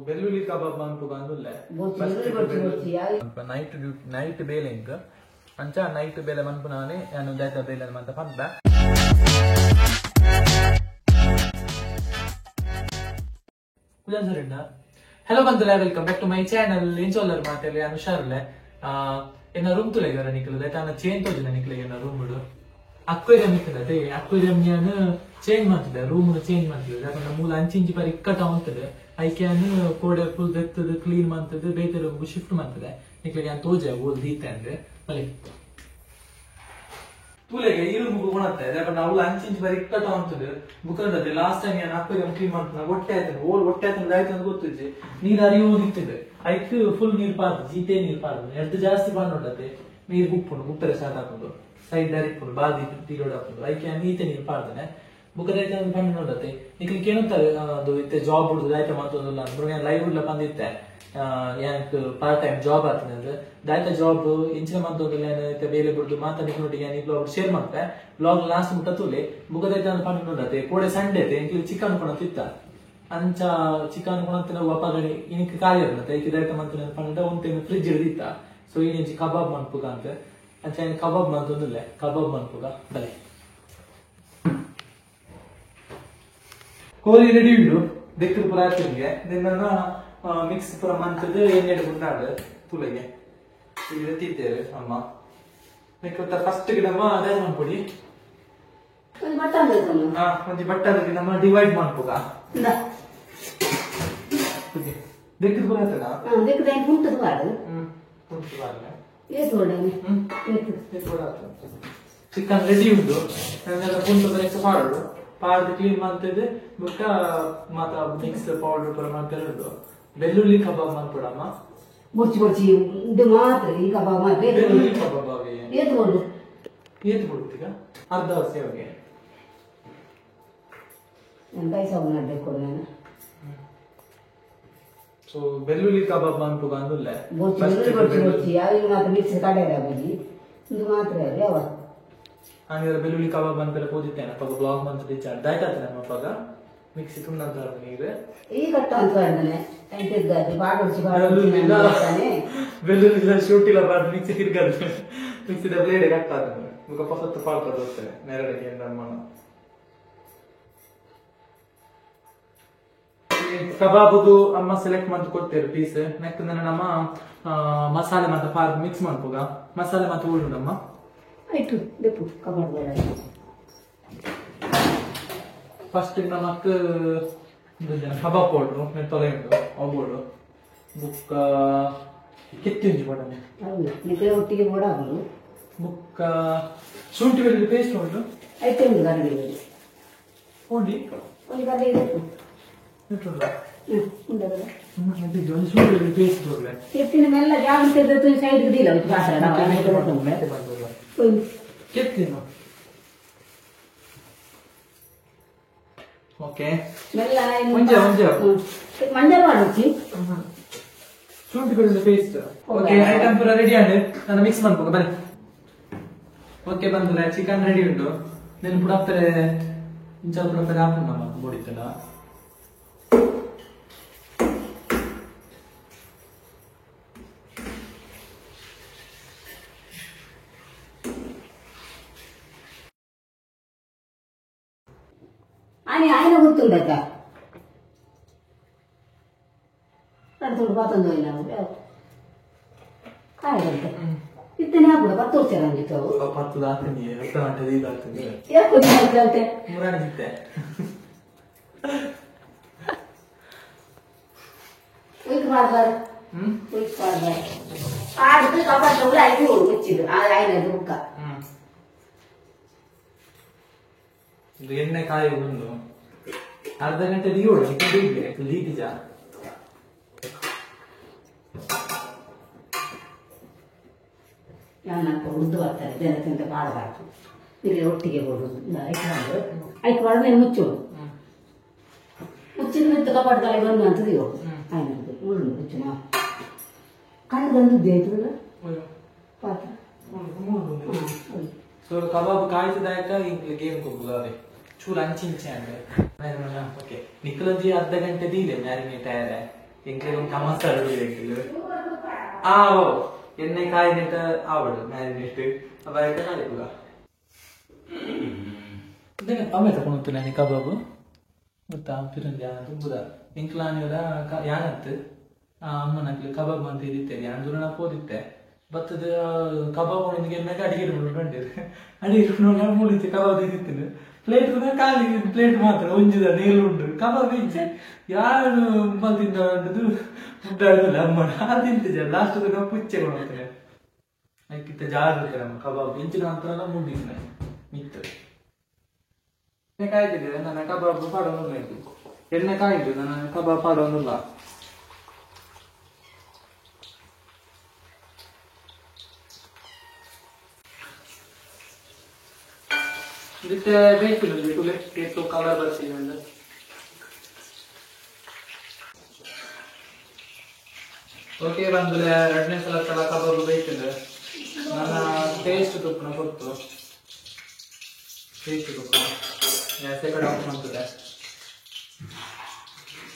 ಬೆಳ್ಳುಳ್ಳಿ ಕಬಾಬ್ ಮನ್ಪುಗಂದುಲ್ಲೆ night night ಬೇಲೆ ಇಂಕ್ ಅಂಚ ನೈಟ್ ಬೇಲೆ ಮನ್ಪುನಾನೆ ಯಾನು ದಾಯ್ತ ಬೇಲೆ ಮಂತ ಪಂಪ ಕುಜಾನ್ ಸರಿಡ. ಹಲೋ ಬಂದುಲೆ, welcome back to my channel. ಇಂಚೋಲ್ಲರ್ ಮಾತೆಲ್ಲ ಯಾನು ಹುಷಾರುಲೆ. ಎನ್ನ ರೂಮ್ ತುಲೆಗರ ನಿಕ್ಲು ದಾಯ್ತ ಚೇಂಜ್ ತೋಜಿನ ನಿಕ್ಲೆ ಎನ್ನ ರೂಮ್ ಬಿಡು ಅಕ್ವೇರಿಯಂ ಇತ್ತದೆ. ಅಕ್ವೇರಿಯಂ ಯಾನು ಚೇಂಜ್ ಮಾಡ್ತಿದ್ದೆ, ರೂಮ್ ಚೇಂಜ್ ಮಾಡ್ತಿದ್ದೆ. ಯಾಕಂದ್ರೆ ಮೂಲ ಅಂಚಿಂಚಿ ಪರಿ ಇಕ್ಕಟ ಉಂಟದೆ. ಐಕ್ಯಾನ್ ಕೋಡೆ ಫುಲ್ ದೆತ್ತದು ಕ್ಲೀನ್ ಮಾಡ್ತದೆ, ಬೇತೆ ರೂಮ್ ಶಿಫ್ಟ್ ಮಾಡ್ತದೆ. ನಿಕ್ಲೆಗೆ ಯಾನ್ ತೋಜೆ ಓಲ್ ದೀತೆ ಅಂದ್ರೆ ಬಲಿ ತೂಲೆಗೆ ಈ ರೂಮ್ ಕೊಣತ್ತೆ. ಯಾಕಂದ್ರೆ ಅವ್ಳು ಅಂಚಿಂಚಿ ಪರಿ ಇಕ್ಕಟ ಉಂಟದೆ. ಬುಕ್ಕಂಡದೆ ಲಾಸ್ಟ್ ಟೈಮ್ ಯಾನ್ ಅಕ್ವೇರಿಯಂ ಕ್ಲೀನ್ ಮಾಡ್ತದೆ, ಹೊಟ್ಟೆ ಆಯ್ತಾನೆ ಓಲ್ ಹೊಟ್ಟೆ ಆಯ್ತಂದ್ರೆ ಆಯ್ತು ಅಂತ ಗೊತ್ತಿಜ್ಜಿ. ನೀರ್ ಅರಿಯೋದಿತ್ತದೆ, ಐಕ್ ಫುಲ್ ನೀರ್ ಪಾರ್ದು, ಜೀತೆ ನೀರ್ ಪಾರ್ದು ಎದ್ದು ಜಾಸ್ತಿ ಪಾಂಡತೆ ನೀರ್ ಗುಪ್ಪುಂಡು ಗುಪ್ಪರೆ ಸ್ಟಾರ್ಟ್ ಹಾಕೊಂಡು ಸೈಡ್ ಡೈರೆಕ್ಟ್ ಬಾದಿ ತಿರೋಡ್ ಹಾಕೊಂಡು ಐಕೆ ನೀತೆ ನೀರು ಪಾಡ್ತಾನೆ. ಬುಕ್ಕದೈತೆ ಪಂಡ ನೋಡತ್ತೆ ನಿಕ್ಲಿ ಕೇಳುತ್ತಾರೆ ಅದು ಇತ್ತೆ ಜಾಬ್ ಹುಡುದು ದಾಯ್ತ ಮತ್ತೊಂದಿಲ್ಲ ಅಂದ್ರೆ ನಾನು ಲೈವ್ ಉಡ್ಲ ಬಂದಿತ್ತೆ. ಯಾಕ್ ಪಾರ್ಟ್ ಟೈಮ್ ಜಾಬ್ ಆಗ್ತದೆ ಅಂದ್ರೆ ದಾಯ್ತ ಜಾಬ್ ಇಂಚಿನ ಮಂತೊಂದಿಲ್ಲ ಇತ್ತೆ ಬೇಲೆ ಬಿಡುದು ಮಾತಾ ನಿಕ್ಲೊಟ್ಟಿಗೆ ಈ ಬ್ಲಾಗ್ ಶೇರ್ ಮಾಡ್ತೆ. ಬ್ಲಾಗ್ ಲಾಸ್ಟ್ ಮುಟ್ಟ ತೂಲೆ ಬುಕ್ಕದೈತೆ ಪಂಡ ನೋಡತ್ತೆ. ಕೋಡೆ ಸಂಡೆ ಐತೆ, ಇಂಕ್ಲಿ ಚಿಕನ್ ಕೊಣತಿತ್ತ ಅಂಚ ಚಿಕನ್ ಕೊಣತಿನ ಅಪ್ಪಗಡೆ ಇನಿಕ್ ಖಾಲಿ ಇರ್ತದೆ. ಐಕೆ ದಾಯ್ತ ಮಂತಿನ ಪಂಡ ಒಂತೆ ಫ್ರಿಜ್ ಹಿಡಿದಿತ್ತ. ಸೊ ಈ ಕಬಾಬ್ ಮನ್ಪುಗ ಅಂತ ಅಂಚ ಕಬಾಬ್ ಮಂತೊಂದಿಲ್ಲ, ಕಬಾಬ್ ಮನ್ಪುಗ ಬಲೆ. ಕೋಳಿ ರೆಡಿ ಉಂಡು ದೆಕ್ಕದ ಪೂರ ಹಾಕಿದ್ಗೆ ನಿನ್ನ ಮಿಕ್ಸ್ ಪೂರ ಮಂತದ್ದು ಎಣ್ಣೆ ಗುಂಡಾಡು ತುಲೆಗೆ ಈಗ ತಿಂತೇವೆ ಅಮ್ಮ. ಫಸ್ಟ್ ನಮ್ಮ ಅದೇ ಮನ್ಪುಡಿ ಒಂಜಿ ಬಟ್ಟೆ ನಮ್ಮ ಡಿವೈಡ್ ಮನ್ಪುಗ ದೆಕ್ಕದ ಪೂರ ಆತದ. ಚಿಕನ್ ರೆಡಿ ಉಂಟು, ಪುಂಟು ಬರೆಸ ಪಾಡು ಪಾಡ್ದು ಕ್ಲೀನ್ ಮಾಡ್ತಿದ್ದೆ. ಬುಕ್ಕ ಮಾತ ಮಿಕ್ಸ್ ಪೌಡರ್ ಪೂರ ಮಾಡ್ತಾರೆ ಉಂಟು. ಬೆಳ್ಳುಳ್ಳಿ ಕಬಾಬ್ ಮಾಡ್ಕೊಡಮ್ಮ. ಬೊಚ್ಚಿ ಬೊಚ್ಚಿ ಇದು ಮಾತ್ರ ಈ ಕಬಾಬ್ ಮಾತ್ರ. ಬೆಳ್ಳುಳ್ಳಿ ಕಬಾಬ್ ಅವೆ ಏತು ಕೊಡು, ಏತು ಕೊಡುತ್ತೀಗ ಅರ್ಧ ಸೇವೆಗೆ ನನ್ನ ಕೈ ಸಾವು ಮಾಡ್ಬೇಕು ಕೊಡು ನಾನು. ಸೊ ಬೆಳ್ಳುಳ್ಳಿ ಕಬಾಬ್ ಮನ್ಪುಗ ಅಂದುಲ್ಲೆ ಬೊಚ್ಚಿ ಬೊಚ್ಚಿ ಬೊಚ್ಚಿ ಅವು ಮಾತ್ರ ಮಿಕ್ಸ್ ಕಡೆ ಬಜ್ಜಿ ಇದು ಮಾತ್ರ ಯಾವ ಹಂಗಾದ್ರೆ ಬೆಳ್ಳುಳ್ಳಿ ಕಬಾಬ್ ಅಂತೆಲ್ಲ ಪೋದಿತ್ತೇನೆ ಅಪ್ಪಾಗ ಬ್ಲಾಗ್ ಮಂತ್ ಟೀಚರ್ ದಾಯ್ತಾತ ನಮ್ಮ ಅಪ್ಪಾಗ ಮಿಕ್ಸಿ ತುಂಬ ಅಂತ ನೀರು ಈ ಕಟ್ಟ ಅಂತ ಹೇಳ್ತಾನೆ. ಬೆಳ್ಳುಳ್ಳಿ ಶೂಟ್ ಇಲ್ಲ ಬಾರ್ದು ಮಿಕ್ಸಿ ತಿರ್ಗದು ಮಿಕ್ಸಿದ ಬ್ಲೇಡ್ ಕಟ್ ಆದ ಮುಖ ಪಸತ್ತು ಪಾಡ್ತದೆ ಹೋಗ್ತೇನೆ ನೆರಳಿಗೆ ನಮ್ಮ ಕಬಾಬುದು ಅಮ್ಮ ಸೆಲೆಕ್ಟ್ ಮಂತ್ ಕೊಡ್ತೇವೆ ಪೀಸ್. ನೆಕ್ಸ್ಟ್ ನಮ್ಮ ಮಸಾಲೆ ಮತ್ತೆ ಪಾರ್ ಮಿಕ್ಸ್ ಮಾಡ್ಬೋಗ. ಮಸಾಲೆ ಮತ್ತೆ ಉಳ್ಳುಂಡಮ್ಮ ಆಯ್ತು ದೆಪ್ಪು ಕಬಾಬ್ ಬೇಡ. ಫಸ್ಟ್ ನಮಕ್ ಕಬಾಬ್ ಪೌಡ್ರು ತೊಲೆ ಉಂಟು ಅವು ಬುಕ್ಕ ಕೆತ್ತಿ ಉಂಟು ಬಡನೆ ಹೌದು ನಿಕ್ಕೆ ಒಟ್ಟಿಗೆ ಬೋಡ ಹಾಕೋದು. ಬುಕ್ಕ ಶುಂಠಿ ಬೆಳ್ಳುಳ್ಳಿ ಪೇಸ್ಟ್ ಉಂಟು ಆಯ್ತು ಉಂಟು ಕರಡಿ ಉಂಡಿ ಒಂದು ಕರಡಿ ದೆಪ್ಪು ಕೆತ್ತಿನ ಮೆಲ್ಲ ಜಾಗ್ರತೆ ಸೈಡ್ ದಿಲ್ಲ ಕೆತ್ತಿನ ಓಕೆ ಮೆಲ್ಲ ಒಂಜೆ ಒಂಜೆ ಮಂಜಲ್ ಮಾಡೋಚಿ ಶುಂಠಿ ಬೆಳ್ಳುಳ್ಳಿ ಪೇಸ್ಟ್. ಓಕೆ ಐಟಮ್ ಪೂರ ರೆಡಿ ಆಂಡ್ ನಾನು ಮಿಕ್ಸ್ ಮಾಡ್ಬೇಕು ಬನ್ನಿ. ಓಕೆ ಬಂದ್ರೆ ಚಿಕನ್ ರೆಡಿ ಉಂಟು. నేను ಪುಡಾಪ್ತಾರೆ ಇಂಚ ಪುಡಾಪ್ತಾರೆ ಹಾಕೊಂಡು ನಮ್ಮ ಬೋಡಿತ್ತಲ್ಲ. ಆನೆ ఆయన గుర్తుండక ತೋಡು ಪಾತಂದು ಕಾಯದಂತೆ ಇತ್ತನೆ ಹಾಕುಡ ಪತ್ತು ವರ್ಷ ಅಂದಿತ್ತು ಪತ್ತು ಹಾಕ್ತೀನಿ ಹತ್ತು ಗಂಟೆ ಇದು ಹಾಕ್ತೀನಿ ಯಾಕೆ ಅಂತೆ ಮುರಾಣಿ ಜಿತ್ತೆ ಉಯ್ಕ್ ಮಾಡ್ಬಾರ ಉಯ್ಕ್ ಮಾಡ್ಬಾರ ಆಡ್ದು ಕಬಾಬ್ ಐದು ಮುಚ್ಚಿದ್ರು ಆಯ್ನದು ಬುಕ್ಕ. ಇದು ಎಣ್ಣೆ ಕಾಯಿ ಒಂದು ಅರ್ಧ ಗಂಟೆ ದಿಯೋಡು ಲೀತಿಜ. ಯಾವನಪ್ಪ ಉದ್ದು ಬರ್ತಾರೆ ಜನ ತಿಂತ ಪಾಡಬಾರ್ದು. ಇಲ್ಲಿ ಒಟ್ಟಿಗೆ ಕೊಡುದು ಐಕ್ ಮಾಡು ಐಕ್ ಮಾಡೋದು ಮುಚ್ಚೋಡು ಮುಚ್ಚಿದ ಮೆತ್ತ ಕಪಾಟದಲ್ಲಿ ಬಂದು ಅಂತ ದಿಯೋ ಆಯ್ತು ಉಳ್ಳು ಮುಚ್ಚು ಕಣ್ಣು ಬಂದದ್ದು ಆಯ್ತದಲ್ಲ ಪಾತ್ರ. ಸೊ ಕಬಾಬ್ ಕಾಯ್ತದಾಯಕ ಇಂಕ್ಲೆ ಗೇಮ್ ಕೊಬ್ಬುಗಾವೆ ಚೂರು ಅಂಚಿಂಚೆ ಅಂದ್ರೆ ಓಕೆ ನಿಕ್ಕಲಂಜಿ ಅರ್ಧ ಗಂಟೆ ದೀಲೆ ಮ್ಯಾರಿನೇಟ್ ಆಯರೆ. ಎಂಕ್ಲೆ ಒಂದು ತಮಸಾರು ಎಂಕ್ಲು ಆವೋ ಎಣ್ಣೆ ಕಾಯಿನೆಟ ಆವಡು ಮ್ಯಾರಿನೇಟ್ ಅವ ಕಾಲಿಪುಗ ಅವೆ ತಗೊಂಡು ನಾನು ಕಬಾಬು ಗೊತ್ತಾ ಪಿರಂಜ ತುಂಬುದ ಎಂಕ್ಲಾನಿರ ಯಾನತ್ತು ಅಮ್ಮನಕ್ಲು ಕಬಾಬ್ ಅಂತ ಇದಿತ್ತೆ ಯಾನ್ ದೂರ ಪೋದಿತ್ತೆ ಬತ್ತದ ಕಬಾಬ್ ಒಂದಿಗೆ ಮ್ಯಾಗ ಅಡಿಗೆ ಬಂಡಿರು ಅಡಿಗೆ ಮೂಡಿತ್ತು ಕಬಾಬ್ ಇದಿತ್ತು ಪ್ಲೇಟ್ ಖಾಲಿ ಪ್ಲೇಟ್ ಮಾತ್ರ ಒಂಜಿದ ನೀರು ಉಂಟು ಕಬಾಬ್ ಇಜ್ಜೆ ಯಾರು ತಿಂದ ಫುಡ್ ಅಮ್ಮನ ಅದು ತಿಂತಿದ್ದೆ ಲಾಸ್ಟ್ ಪುಚ್ಚೆ ಕೊಡ್ತೇನೆ ಅದಕ್ಕಿಂತ ಜಾಗ್ರತೆ ನಮ್ಮ ಕಬಾಬ್ ಇಂಚಿನ ನಂತರ ಮುಂದಿನ ಮಿತ್ತು ಎಣ್ಣೆ ಕಾಯ್ದಿದೆ ನನ್ನ ಕಬಾಬ್ ಪಾಡೋದಿಲ್ಲ ಇದು ಎಣ್ಣೆ ಕಾಯ್ದು ನನ್ನ ಕಬಾಬ್ ಪಾಡೋದಿಲ್ಲ ಇದಕ್ಕೆ ಬೇಕಿಲ್ಲ ಟೇಸ್ಟ್ ಕಲರ್ ಬರ್ತೀನಿ ಅಂದ್ರೆ ಓಕೆ ಬಂದ್ರೆ ಎರಡನೇ ಸಲ ಸಲ ಕಬಾಬ್ ಬೇಕಿಲ್ಲ ನನ್ನ ಟೇಸ್ಟ್ ತುಪ್ಪನ ಗೊತ್ತು ಟೇಸ್ಟ್ ತುಪ್ಪ ಸೆಕೆಂಡ್ ಆಫ್ ಮಾಡ್ತದೆ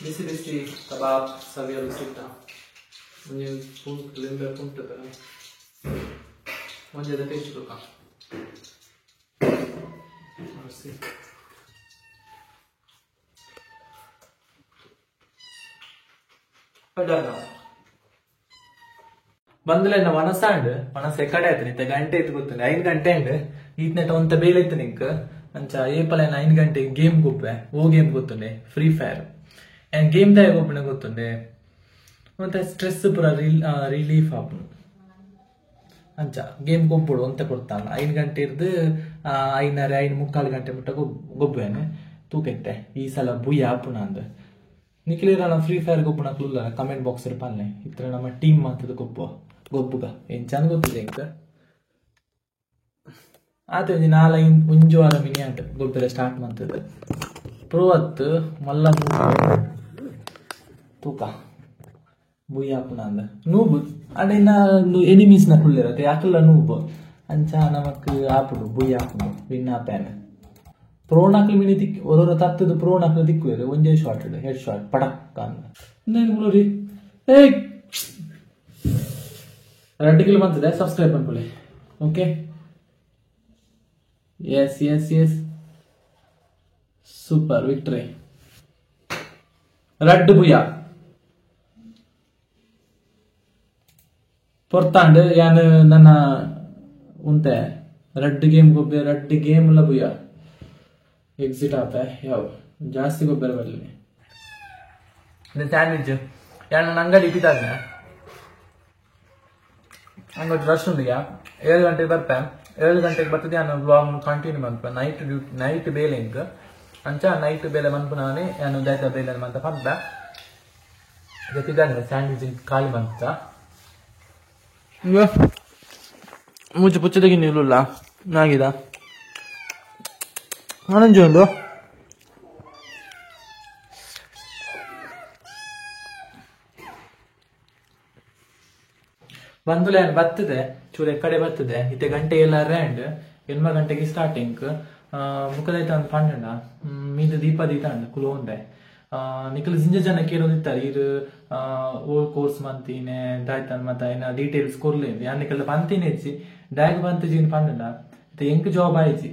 ಬಿಸಿ ಬಿಸಿ ಕಬಾಬ್ ಸವಿಯಲು ಸಿದ್ಧ ಒಂಜಿ ಪುಂಟು ಲಿಂಬೆ ಪುಂಟು ಒಂಜೆದ ಟೇಸ್ಟ್ ತುಪ್ಪ ಬಂದಲೆ ಮನಸ್ಸಾಂಡ್ ಮನಸ್ಸು ಎಕಡೆ ಆಯ್ತು ನಿತ್ತ ಗಂಟೆ ಇತ್ತು ಗೊತ್ತಿಲ್ಲ 5 ಗಂಟೆ ಅಂಡ್ ಈತ್ನೆಟ ಒಂತ ಬೇಲೆ ಇತ್ತು ನಿಂಕ್ ಅಂಚ ಏಪಲ 5 ಗಂಟೆ ಗೇಮ್ ಗೊಪ್ಪೆ ಓ ಗೇಮ್ ಗೊತ್ತುಂಡೆ ಫ್ರೀ ಫೈರ್ ಅಂಡ್ ಗೇಮ್ ದಾಯ ಗೊಪ್ಪಣೆ ಗೊತ್ತುಂಡೆ ಮತ್ತೆ ಸ್ಟ್ರೆಸ್ ಪೂರ ರಿಲೀಫ್ ಆಪುನು ಅಂಚ ಗೇಮ್ ಗೊಬ್ಬಡು ಅಂತ ಕೊಡ್ತಾನ 5 ಗಂಟೆ ಇರ್ದು 5:30 5:45 ಗಂಟೆ ಮುಟ್ಟ ಗೊಬ್ಬೇನೆ ತೂಕೆತ್ತೆ ಈ ಸಲ ಬುಯ್ಯ ಆಪುಣ ಅಂದ್ ನಿಖಿಲೇರ ಫ್ರೀ ಫೈರ್ ಗೊಬ್ಬಣ ಕ್ಲೂಲ್ಲ ಕಮೆಂಟ್ ಬಾಕ್ಸ್ ಪನ್ನೆ ಇತ್ರ ನಮ್ಮ ಟೀಮ್ ಮಾತದ ಗೊಬ್ಬು ಗೊಬ್ಬುಗ ಏನ್ ಚಂದ ಗೊತ್ತಿದೆ ಇಂಕ ಆತ ಒಂಜಿ 4 ಒಂಜು ವಾರ ಮಿನಿ ಆಟ ಗೊಬ್ಬರ ಸ್ಟಾರ್ಟ್ ಮಾಡ್ತದೆ ಪ್ರೋ ಅತ್ತು ಮಲ್ಲ ತೂಕ ಬುಯ್ಯ ಆಪುಣ ಅಂದ ನೂಬು ಅಂಡ ಇನ್ನ ಎನಿಮೀಸ್ ನ ಕುಳ್ಳಿರತ್ತೆ ಯಾಕಲ್ಲ ನೂಬು ಅಂಚ ನಮಕ್ ಆಪುಡು ಬುಯ್ಯ ಆಪುಡು ವಿನ್ ಆಪೇನೆ ಪ್ರೋಣಾಕ್ಲು ಮಿನಿ ತಿಕ್ ಒರೋರ ತತ್ತದ ಪ್ರೋಣಾಕ್ಲು ದಿಕ್ಕುವೆರು ಒಂಜೇ ಶಾರ್ಟ್ ಹೆಡ್ ಶಾರ್ಟ್ ಪಡಕ್ ಅಂದ ಇನ್ನೇನು ಏ 2 ಕಿಲೋ ಬಂತದೆ ಸಬ್ಸ್ಕ್ರೈಬ್ ಮಾಡ್ಕೊಳ್ಳಿ okay yes yes yes super victory red ಬುಯ್ಯ ಪೊರ್ತಾಂಡ್ ಯಾನ್ ನನ್ನ ಉಂತೆ ರೆಡ್ ಗೇಮ್ ಗೊಬ್ಬೆ ರೆಡ್ ಗೇಮ್ ಲ ಬುಯ್ಯ ಎಕ್ಸಿಟ್ ಆಪೆ ಯಾವ ಜಾಸ್ತಿ ಗೊಬ್ಬರ ಬರಲಿ ಸ್ಯಾಂಡ್ವಿಚ್ ಯಾನ್ ನನ್ನ ಅಂಗಡಿ ಇಟ್ಟಿದ್ದಾಗ ಹಂಗೆ ರಶ್ ಉಂಡಿಗೆ 7 ಗಂಟೆಗೆ ಬರ್ಪೆ 7 ಗಂಟೆಗೆ ಬರ್ತದೆ ನಾನು ಬ್ಲಾಗ್ ಕಂಟಿನ್ಯೂ ಮನ್ಪೆ ನೈಟ್ ಡ್ಯೂಟಿ ನೈಟ್ ಬೇಲೆ ಇಂಕ್ ಅಂಚ ನೈಟ್ ಬೇಲೆ ಮನ್ಪುನಾನೆ ನಾನು ದಾಯ್ತ ಬೇಲೆ ಅಂತ ಪನ್ಪೆ ಜೊತಿದ್ದಾನೆ ಸ್ಯಾಂಡ್ವಿಚ್ ಖಾಲಿ ಬಂತ ಮುಂಚೆ ಪುಚ್ಚದಗಿ ನಿಲ್ಲುಲ್ಲ ನಾಗಿದ ನಾನಂಜು ಒಂದು ಬಂದುಲೆ ಬರ್ತದೆ ಚೂರು ಕಡೆ ಬರ್ತದೆ ಇತ್ತೆ ಗಂಟೆ ಎಲ್ಲ ರ್ಯಾಂಡ್ 8 ಗಂಟೆಗೆ ಸ್ಟಾರ್ಟಿಂಗ್ ಮುಖದೈತ ಒಂದು ಪಂಡಂಡ ಮೀದ ದೀಪ ದೀತ ಅಂಡ್ ಕುಲೋಂದೆ ನಿಖಲ್ ಜಿಂಜ ಜನ ಕೇಳೋದಿತ್ತಾರೆ ಇರು ಓಲ್ ಕೋರ್ಸ್ ಮಂತೀನೆ ದಾಯ್ತಾನ್ ಮತ್ತ ಏನ ಡೀಟೇಲ್ಸ್ ಕೊರ್ಲಿ ಯಾನ್ ನಿಕಲ್ ಪಂತಿನ ಹೆಚ್ಚಿ ಡ್ಯಾಗ್ ಬಂತ ಪಂಡಂಡ ಇತ್ತೆ ಎಂಕ್ ಜಾಬ್ ಆಯ್ಚಿ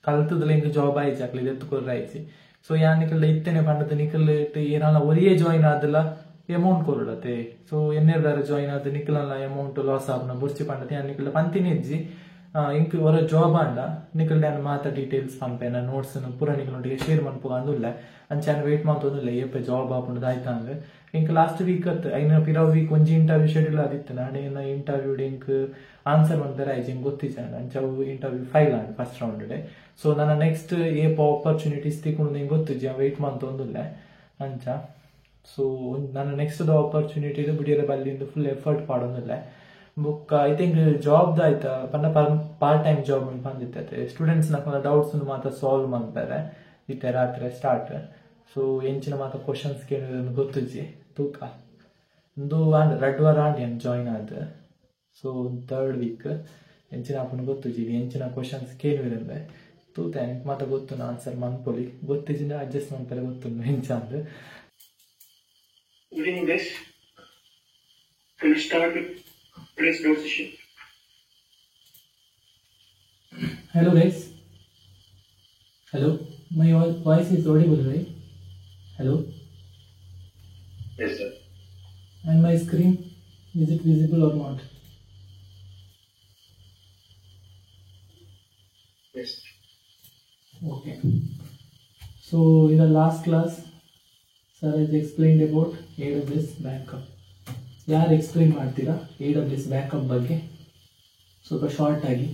ಕಲ್ತದಲ್ಲ ಎಂಕ್ ಜಾಬ್ ಆಯ್ಚಿ ಅಕ್ಲಿ ಎತ್ತು ಕೊರ್ರ ಆಯ್ಚಿ ಸೊ ಯಾನ್ ನಿಕಲ್ ಇತ್ತೇನೆ ಪಂಡದ ನಿಕಲ್ ಏನಾಲ ಒರಿಯೇ ಜಾಯಿನ್ ಆದಲ್ಲ ಅಮೌಂಟ್ ಕೊರಡತೆ ಸೊ ಎನ್ನೇರ್ ಜಾಯಿನ್ ಆದ ನಿಕಲಲ್ಲ ಅಮೌಂಟ್ ಲಾಸ್ ಆಪುನ ಬೊರ್ಚಿ ಪಂಡತೆ ಯಾನ್ ನಿಕಲ್ ಪಂತಿನ ಹೆಚ್ಚಿ ಇಂಕ್ ಹೊರ ಜಾಬ್ ಆಂಡ ನಿಕಲ್ ಡ್ಯಾನ್ ಮಾತ ಡೀಟೇಲ್ಸ್ ಪಂಪೆನ ನೋಟ್ಸ್ ಪೂರ ನಿಕಲೊಟ್ಟಿಗೆ ಶೇರ್ ಮನ್ಪುಗ ಅಂದುಲ್ಲ ಅಂಚ ವೇಟ್ ಮಾಡ್ತೊಂದಿಲ್ಲ ಏಪ ಜಾಬ್ ಆಪುಂಡು ದಾಯ್ತಾಂಗ್ ಇಂಕ್ ಲಾಸ್ಟ್ ವೀಕ್ ಅತ್ ಐನ ಪಿರವ್ ವೀಕ್ ಒಂಜಿ ಇಂಟರ್ವ್ಯೂ ಶೆಡ್ಯೂಲ್ ಆದಿತ್ತು ನಾನೇ ಇಂಟರ್ವ್ಯೂ ಇಂಕ್ ಆನ್ಸರ್ ಮಾಡ್ತಾರೆ ಆಯ್ತು ಇಂಕ್ ಗೊತ್ತಿಜ್ಜಾಂಡ್ ಅಂಚ ಅವು ಇಂಟರ್ವ್ಯೂ ಫೈಲ್ ಆಂಡ್ ಫಸ್ಟ್ ರೌಂಡ್ ಡೆ ಸೊ ನನ್ನ ನೆಕ್ಸ್ಟ್ ಏಪ ಆಪರ್ಚುನಿಟೀಸ್ ತಿಕ್ಕೊಂಡು ಇಂಕ್ ಗೊತ್ತಿಜ್ಜಿ ವೇಟ್ ಮಾಡ್ತೊಂದಿಲ್ಲ ಅಂಚ ಸೊ ನನ್ನ ನೆಕ್ಸ್ಟ್ ಆಪರ್ಚುನಿಟಿ ಬಿಡಿಯರ ಬಲ್ಲಿಂದ ಫುಲ್ ಎಫರ್ಟ್ ಪಾಡೊಂದಿಲ್ಲ ಬುಕ್ I think job ಆಯ್ತಾ ಪಂಡ ಪಾರ್ಟ್ ಟೈಮ್ ಜಾಬ್ ಬಂದಿತ್ತೆ ಸ್ಟೂಡೆಂಟ್ಸ್ ನಕಲ ಡೌಟ್ಸ್ ಮಾತ್ರ ಸಾಲ್ವ್ ಮಾಡ್ತಾರೆ ಇತ್ತೆ ರಾತ್ರಿ ಸ್ಟಾರ್ಟ್ ಸೊ ಎಂಚಿನ ಮಾತ್ರ ಕ್ವಶನ್ಸ್ ಕೇಳಿದ್ರೆ ಗೊತ್ತಿಜ್ಜಿ ತೂಕ ಒಂದು ಆಂಡ್ ರಡ್ಡು ವಾರ ಆಂಡ್ ಏನು ಜಾಯಿನ್ ಆದ ಸೊ ಥರ್ಡ್ ವೀಕ್ ಎಂಚಿನ ಅಪ್ಪನ ಗೊತ್ತಿಜ್ಜಿ ಎಂಚಿನ ಕ್ವಶನ್ಸ್ ಕೇಳಿದ್ರೆ ತೂತ എനിക്ക് ಮಾತ್ರ ಗೊತ್ತು ಆನ್ಸರ್ ಮನ್ಪೊಲಿ ಗೊತ್ತಿಜ್ಜಿನ ಅಡ್ಜಸ್ಟ್ ಮಾಡ್ತಾರೆ ಗೊತ್ತು ಎಂಚ ಅಂದ್. Good evening, guys. We'll start with today's note session. Hello guys. Hello. My voice is audible, right? Hello. Yes, sir. And my screen, is it visible or not? Yes. Okay. So in the last class, sir has explained about AWS backup. ಯಾರು explain ಮಾಡ್ತೀರಾ AWS backup ಬಗ್ಗೆ ಸ್ವಲ್ಪ short ಆಗಿ?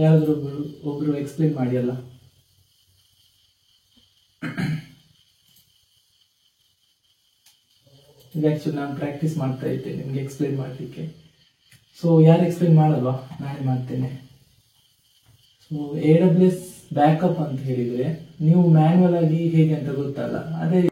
ಯಾರಾದರೂ ಒಬ್ಬರು ಒಬ್ಬರು explain ಮಾಡಿ ಅಲ್ಲ. ಇದು ಆ್ಯಕ್ಚುಲಿ ನಾನು ಪ್ರಾಕ್ಟೀಸ್ ಮಾಡ್ತಾ ಇದ್ದೆ ನಿಮಗೆ ಎಕ್ಸ್ಪ್ಲೈನ್ ಮಾಡಲಿಕ್ಕೆ. ಸೊ ಯಾರು ಎಕ್ಸ್ಪ್ಲೈನ್ ಮಾಡಲ್ವಾ? ನಾನೇ ಮಾಡ್ತೇನೆ. ಸೊ AWS backup ಅಂತ ಹೇಳಿದ್ರೆ ನೀವು ಮ್ಯಾನ್ಯಲ್ ಆಗಿ ಹೇಗೆ ಅಂತ ಗೊತ್ತಲ್ಲ, ಅದೇ.